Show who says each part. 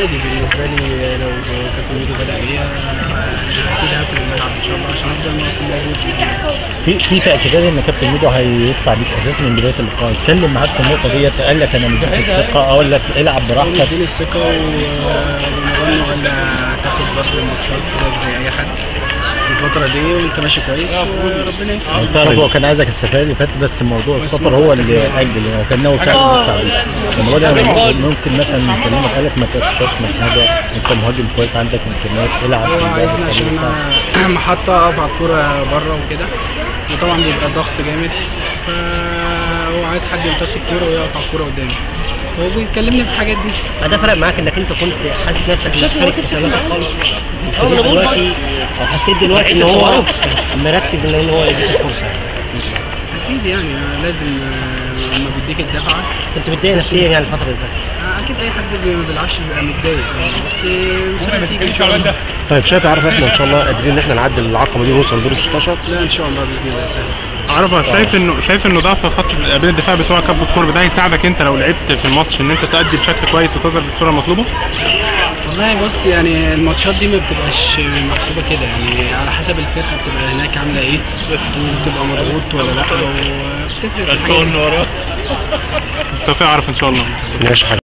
Speaker 1: عادي بالنسبة لي، لو كابتن ميدو بدا بيا اكيد هاكل الملعب ان شاء الله عشان افضل موجود.
Speaker 2: في تاكيدات ان كابتن ميدو هيدفع بيك اساسي من بداية اللقاء، اتكلم معاك في النقطة ديت، قال لك انا مديك الثقة، اقول لك العب براحتك؟
Speaker 1: اديني الثقة ومرني وقال لي هتاخد برضه الماتشات زيك زي اي حد الفترة دي وانت ماشي كويس وربنا يكرمك.
Speaker 2: تعرف هو كان عايزك السفرية اللي فاتت، بس موضوع السفر هو اللي اجل، هو كان ناوي فعلا يدفع بيك. المرة دي ممكن مثلا يكلمك قال لك ما تأثرش من حاجة، انت مهاجم كويس عندك امكانيات، العب.
Speaker 1: هو عايزني عشان انا محطة اقف على الكورة بره وكده، وطبعا بيبقى ضغط جامد، فهو عايز حد يمتص الكورة ويقف على الكورة قدامي، هو بيكلمني في الحاجات دي.
Speaker 3: فده فرق معاك انك انت كنت حاسس نفسك مش فارق في حساباتك خالص دلوقتي، او حسيت دلوقتي ان هو مركز ان هو يديك الفرصة؟
Speaker 1: اكيد يعني لازم لما بيديك الدفعة.
Speaker 3: كنت متضايق نفسيا يعني الفترة اللي فاتت؟
Speaker 1: اكيد اي حد ما بيلعبش بيبقى متضايق، بس مش هتيجي ان شاء الله.
Speaker 4: طيب شايف عارف احنا ان شاء الله قادرين ان احنا نعدي العقبة دي ونوصل لدور ال 16؟
Speaker 1: لا ان شاء الله باذن الله سهل.
Speaker 5: عرفه شايف انه ضعف خط بين الدفاع بتوع كابو سكورب ده هيساعدك انت لو لعبت في الماتش ان انت تأدي بشكل كويس وتظهر بالصورة المطلوبة؟
Speaker 1: والله بص يعني الماتشات دي ما بتبقاش محسوبة كده، يعني على حسب الفرقة بتبقى هناك عامله ايه، وبتبقى مضغوط ولا لا، وبتفرق.
Speaker 5: بالتوفيق عارف ان شاء الله.
Speaker 4: ماشي.